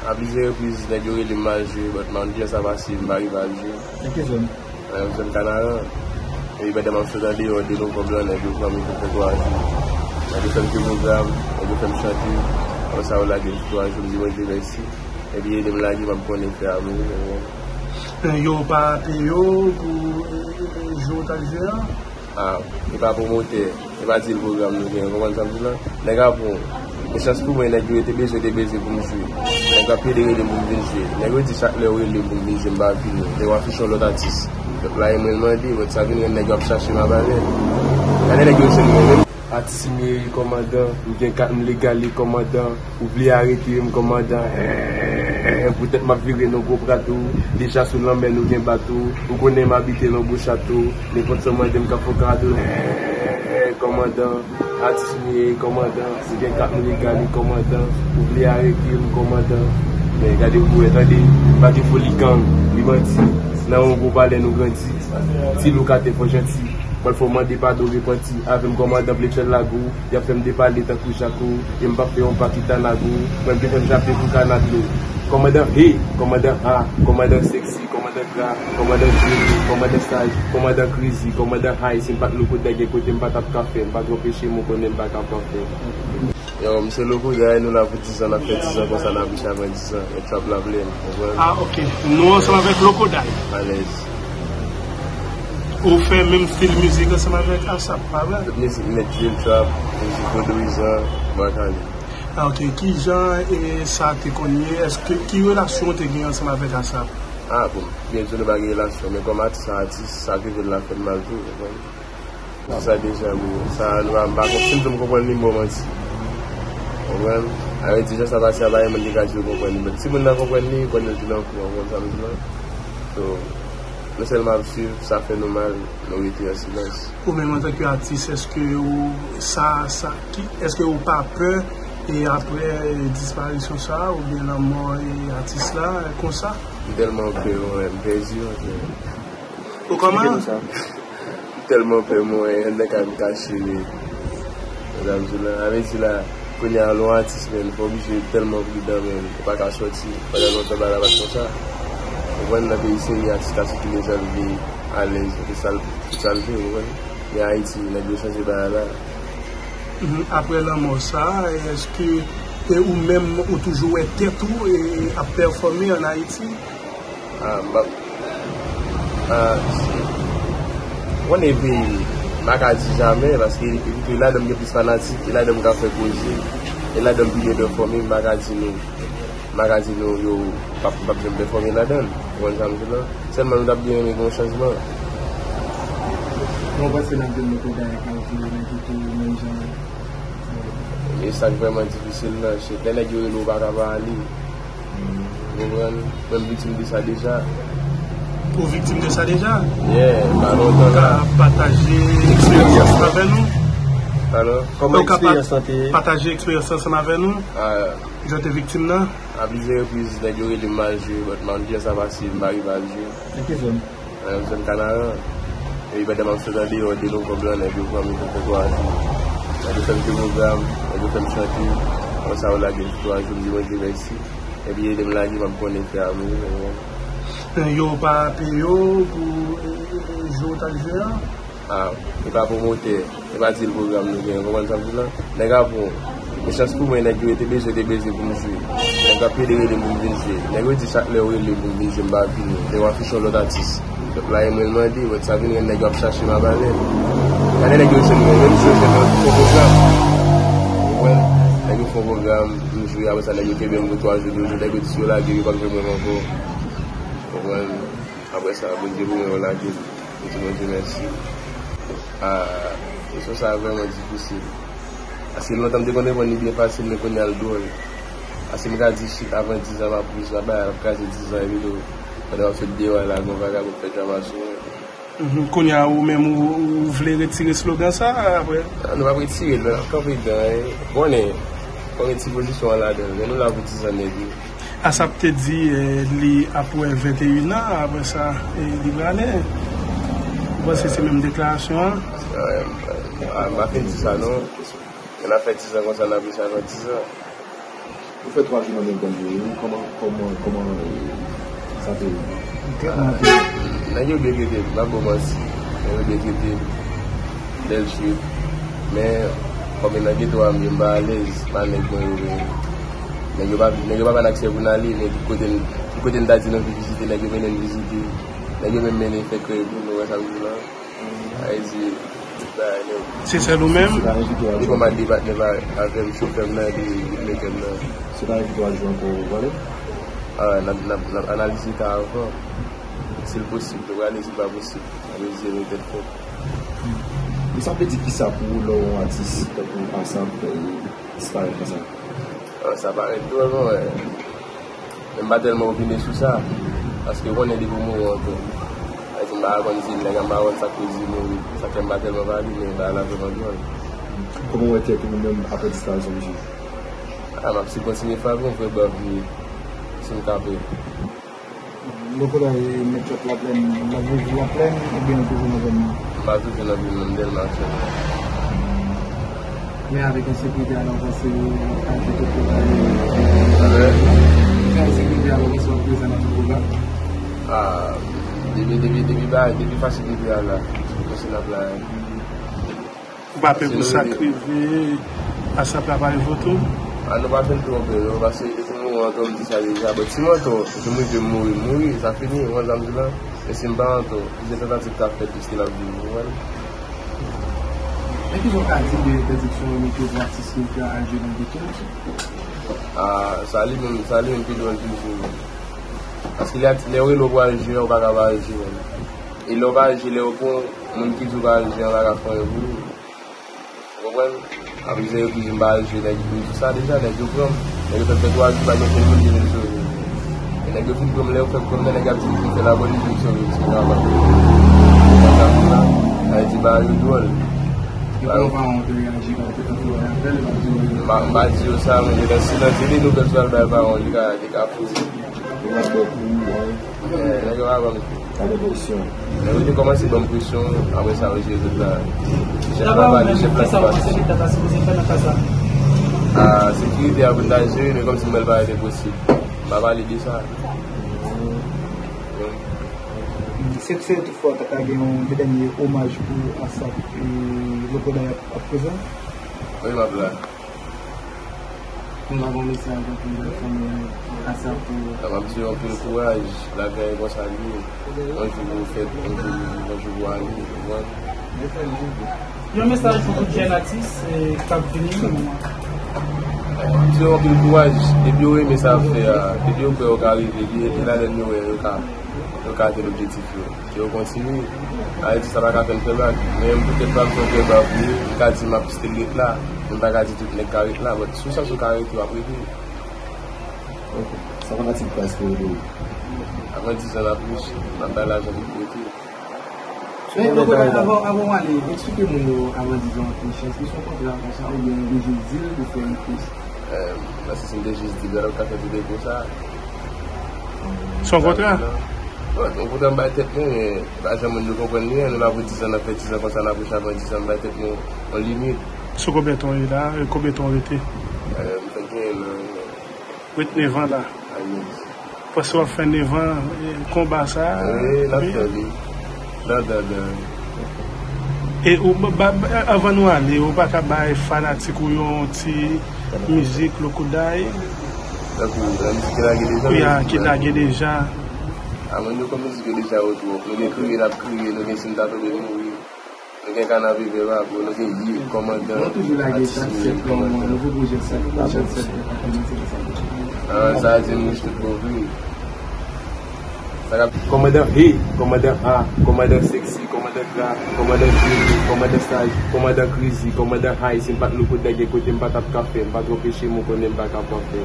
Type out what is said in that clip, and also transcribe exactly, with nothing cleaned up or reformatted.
A plizyè repriz, nèg yo rele m al jwe, but malgre sa pase, m pa rive al jwe. Nan ki zòn? Nan zòn Kanaran. Epi pandan m ap sot andeyò de Longkòb lan, nèg yo pran m, yo fè m fè twa jou. Nèg yo fè m jwe pwogram, nèg yo fè m chante. Apre sa, yo lage m sou twa jou, m di Bondye mèsi. Epi ede m lage, m ap konnen fè a mwen. Yo pa peye w pou, e, e, e, jou w t al jwe a? Ah, e pa pwomotè, e pa deal pwogram nou gen, konprann sa m di la? Nèg ap pran w. Men chans pou mwen, nèg yo te bezwen, te bezwen pou m jwe. Nèg yo ap plede rele m pou m vin jwe. Nèg yo di chak lè yo rele m pou m vin jwe, m pa vini. Lè yo afiche yon lòt atis. Pèp la e mwen l mande, but sa vin rann nèg yo ap chache m ap avè l. Gade nèg yo jwenn mwen menm. Atis m ye, kòmandan, m gen kat m legal, e kòmandan. Ou vle arete m, kòmandan? Poutèt m ap vire nan gwo prato. Deja sou lanmè nou gen bato. Ou konnen m abite nan gwo chato. Nenpòt sa w mande m ka fè w kado. Kòmandan, atis m ye, kòmandan. M gen kat m legal, e kòmandan. Ou vle arete m, kòmandan? Men gade pou wè, tande. Pa gen foli gang, wi, banti. Nan yon gwo palè nou grandi. Ti lokatè fò janti. Pral fò mande padon, repanti. Avè m kòmandan, vle fè lago. Y ap fè m depale tankou jako. E m p ap fè yon pa ki ta nago. Mwen m te fè m chape pou kanad lo. Kòmandan, hey! Kòmandan, ha! Kòmandan seksi, kòmandan gra, kòmandan joli, kòmandan saj, kòmandan krezi, kòmandan hay. Si m pa t Lokoday, gen kote m pa t ap ka fè. M pa twò peche, men w konnen m pa ka pafè. Yo, m se Lokoday, nou la pou dizan, n ap fè dizan konsa, n ap riche avan dizan. E trap la plèn, konprann? Ah, ok. Nou ansanm avèk Lokoday. Alèz. Ou fè menm stil mizik ansanm avèk Asap, pa vre? Tout mizik m met drill trap, mizik vodouyizan, bwa kale. Ah, ok. Ki jan e sa te konn ye? Èske, ki relasyon w te gen ansanm avèk Asap? Ah, bon, byen di nou pa gen relasyon, men kòm atis a atis, sa k rive l la fè m mal tou, konprann? Se sa deja m ye. Sa nou pa, m pa konn, si m di w m konprann li, m ba w manti. Konprann? A vre di, jan sa pase a, pa gen moun ki ka di yo konprann li. But si moun nan konprann li, konn li vin an kou, konprann sa m di la? So, nou sèlman ap swiv, sa fè nou mal, nou rete an silans. Ou menm antanke atis, èske ou, sa, sa, ki, èske ou pa pè e apre disparisyon sa a, oubyen lanmò e atis la, konsa? M tèlman pè, mwen, m pèdi, mwen. Ou kòman? Eksplike nou sa. M tèlman pè, mwen, anndan kay m kache, men. Sa m di la, a vle di la, kounye a, lè w atis, men, fò w oblije tèlman pridan, men, ou pa ka sòti. Pandan lontan, bagay la pa t konsa. Ou konprann, nan peyi serye, atis ka sikile jan l vle, alèz, tout sa l, tout sa l vle, ou konprann. Men Ayiti, nèg yo chanje bagay la. Mhm. Apre lanmò sa, èske, e ou menm, ou toujou wè tèt ou, e, ap pèfòme ann Ayiti? Ah, m pa, ah, si. Ou konnen peyi m, m pa ka di jamè, paske e, e, e ladan m gen plis fanatik, e ladan m ka fè koze, e ladan m pi byen pèfòme, m pa ka di nou, m pa ka di nou yo p ap, p ap janm pèfòme ladan l. Ou konprann sa m di la? Sèlman nou t ap byen renmen gen yon chanjman. Mwen panse n ap jwenn Lokoday k ap vire nan kite yo menm jan. E sa k vrèman difisil la, se lè nèg yo rele w pa ka pa ale. Ou konprann? Mwen m viktim de sa deja. Ou viktim de sa deja? Yeah, pa lontan la. Ou ka pataje eksperyans ansanm avè nou? Pardon? Kòman eksperyans lan te ye? Ou ka pa-, pataje eksperyans ansanm avè nou? Ah. Jan w te viktim nan? A plizyè repriz, nèg yo rele m al jwe, but malgre sa pase, m pa rive al jwe. Nan ki zòn? Nan zòn Kanaran. Epi pandan m ap sot andeyò de Longkòb lan, nèg yo pran m, yo fè m fè twa jou. Nèg yo fè m jwe pwogram, nèg yo fè m chante. Apre sa, yo lage m sou twa jou, m di Bondye mèsi. Epi ede m lage, m ap konnen fè a mwen, mwen. Yo pa peye w pou, e, e, e, jou w t al jwe a? Ah, e pa pwomotè, e pa deal pwogram nou gen, konprann sa m di la? Nèg ap pran w. Men chans pou mwen, nèg yo te bezwen, te bezwen pou m jwe. Nèg yo ap plede rele m pou m vin jwe. Nèg yo di chak lè yo rele m pou m vin jwe, m pa vini. Lè yo afiche yon lòt atis. Pèp la e mwen l mande, but sa vin rann nèg yo ap chache m ap avè l. Gade nèg yo jwenn mwen, menm si yo jwenn mwen pou fon pwogram. Konprann? Nèg yo fon pwogram, m jwe, apre sa nèg yo kenbe m pou twa jou, de jou, nèg yo di si yo lage, yo p ap jwenn mwen ankò. Konprann? Apre sa, Bondye pou mwen, yo lage m. M di Bondye mèsi. Ah, kesyon sa a vrèman difisil. Paske lontan m te konn reponn li byen fasil, men kounye a l dwòl. Paske m ka di shit avan dizan m ap ris, bagay la ap kraze dizan, epi tou, pandan w ap sot deyò a la, gen yon vagabon k fè drama sou mwen. Mhm. Kounye a, ou menm, ou, ou vle retire slogan sa a, apre? Ah, nou p ap retire l, men n ap kanpe dan, e, konnen, konnen ti pozisyon an ladan l, men nou la pou dizan nèg, wi. Asap te di, eh, li ap wè venteyen an, apre sa, eh, li prale. Ou panse se menm deklarasyon an? Eh, ah, m pa fin di sa non. N ap fè dizan konsa, n ap rive avan dizan. Ou fè twa jou nan menm gang yo, kòman, kòman, kòman, eh, sa te ye? Tretman te ye. Nèg yo byen trete m, m ap ba w manti. Nèg yo byen trete m. Bèl trip. Men, kòm e nan geto a m ye, m pa alèz, pa nèg mwen yo, men nèg yo pa, nèg yo pa ban aksè pou n ale, men tout kote n, tout kote n ta di n anvi vizite, nèg yo mennen n vizite. Nèg yo menm mennen fè krèy pou nou, wè sa m di la. Ayiti, bagay nèt. Se sèl ou menm? Li fè m al de patnè pa avè m, chofè m nan, epi beatmaker m nan. Se pa envite w al jwe ankò, ou prale? Ah, n ap, n ap, n ap analize ka avan. Si l posib, nou prale, si l pa posib, n ap eseye nou tèt fèt. Men sa vle di kisa pou ou lè yon atis tankou Asap, eh, disparèt konsa? Ah, sa parèt dwòl, mwen. Men m pa tèlman opine sou sa, paske ou konnen depi w mouri w antre. Sa vle di m pa ka konn si l nèg, m pa konn sa k koz li mouri. Sa fè m pa tèlman pale, men bagay la vrèman dwòl. Kòman w wè tèt ou menm apre disparisyon misye? Ah, m ap si kontinye frape yon frè bavye, si m ka pè. Lokoda e Metchòt Laplèn, l ap viv Laplèn oubyen l toujou nan zòn nan? M pa toujou nan vil nan, m tèlman aktyèlman. Men avèk ensekirite a la, w panse w ap ajoute pwogram yo? Avèk? Avèk ensekirite a la, w panse w ap prezan nan tout pwogram? Ah, depi, depi, depi ba, depi fasilite a la, se konsa n ap la. Ou pa pè pou sa k rive Asap la pa rive w tou? Ah, nou pa fè l twò pè, non, paske depi m mouri an tò, m di sa deja. Bon, si m an tò, depi m rive m mouri, m mouri, sa fini, ou konn sa m di la? Men si m pa an tò, plizyè tantativ ka fèt jiske l ap viv, ou konprann? Men kisa w ka di de entèdiksyon yo mete pou atis yo ki al jwe nan geto? Ah, sa li menm, sa li menm pi dwòl toujou. Paske lè, lè yo rele w pou al jwe, ou pa ka pa al jwe menm. E lè w pa al jwe, lè yo pran w, moun ki di w pa al jwe an pa ka fè anyen pou ou. Ou konprann? Apre sa, yo toujou m pa al jwe, nèg yo toujou di sa deja, nèg yo pran m. Nèg yo fè m fè twa jou, pa gen okenn moun ki vin sove m. E nèg yo fin pran m, lè yo fè m pran m nan, nèg yo ap di m pou m fè lapolis vin sove m, si m kapab. Sa vle di bagay yo dwòl. Yo pran paran w te reyaji, pa w te tankou w avè l, yo pa di w. M pa, m pa di yo sa, men yo nan silans, se de nouvèl sou al bay paran w, li ka, li ka poze. Yo pa t ba w kou, an. Eh, nèg yo pa ban m kou. Pa gen presyon. Lè yo te kòmanse ban m presyon, apre sa, yo jere tout la. Chèf la pale, chèf la pati. Ah, sekirite a pou n ta jere, men kòmsi m wè l pa rete posib. M pa pale de sa. Se, se toutfwa ta ka gen yon dènye omaj pou Asap e Lokoda ap, ap prezan? Wi, m ap la. Nou pa gen mesaj pou fanmi Asap pou. M ap di yo anpil kouraj, lavi a e konsa li ye. Yon jou pou ou fèt, yon jou pou ou viv, yon jou pou ou ale, ou konprann? Yon mesaj pou tout jèn atis, eh, k ap vini nan moman. M ap di yo anpil kouraj, depi yo renmen sa y ap fè a, depi yo kwè yo ka rive, li rete ladan yo wè yo ka, yo ka atenn objektif yo. Ke yo kontinye. Ayiti, sa pa ka fè n fè bak. Men m poutèt pa m se yon fè bak vre, m ka di m ap still ret la. Men m pa ka di tout nèg ka ret la. But sou sans ou ka rete, w ap rete. Ok. Sa pa ka ti plas pou rete. Avan diz an n ap riche, n ap bay lajan pou rete. Men, Lokoda, avan, avan w ale, eksplike moun yo avan diz an w ap riche. Èske se yon kontra konsa oubyen ou te jis di l pou fè yon plis? Eh, paske si m te jis di l, w ap ka fè tout efò sa. Se yon kontra? Bon, se yon kontra m bay tèt mwen, men pa janm moun yo konprann li, nou la pou diz an, n ap fè diz an konsa, n ap riche avan diz an, m bay tèt mwen yon limit. Sou konbyen tan w ye la? E konbyen tan w rete? Eh, m fèk genyen nan. Ret nèf an la. Alèz. Paske w ap fè nèf an, eh, konba sa a. Wi, n ap fè li. Dan, dan, dan. E ou, ba, ba, anvan nou ale, ou pa ka bay fanatik ou yon ti mizik Lokoda? Tankou, nan mizik ki lage deja. Wi, a, ki lage deja. A, mwen, nou konn mizik yo deja yo twòp. Nou gen kriye, n ap kriye, nou gen si n ta tonbe mouri. Nou gen kanapevè pa pou, nou gen ye kòmandan. Nou toujou lage atis chak sèt kòmandan. Nouvo pwojè chak, chak sèt mwa. Ah, sa a di m riche tout bon vre. Sa k ap kòmandan he, kòmandan a, kòmandan seksi, kòmandan gra, kòmandan joli, kòmandan saj, kòmandan krezi, kòmandan hay. Si m pa t Lokoda gen kote m pa t ap ka fè, m pa twò peche, m konnen m pa ka pran fè.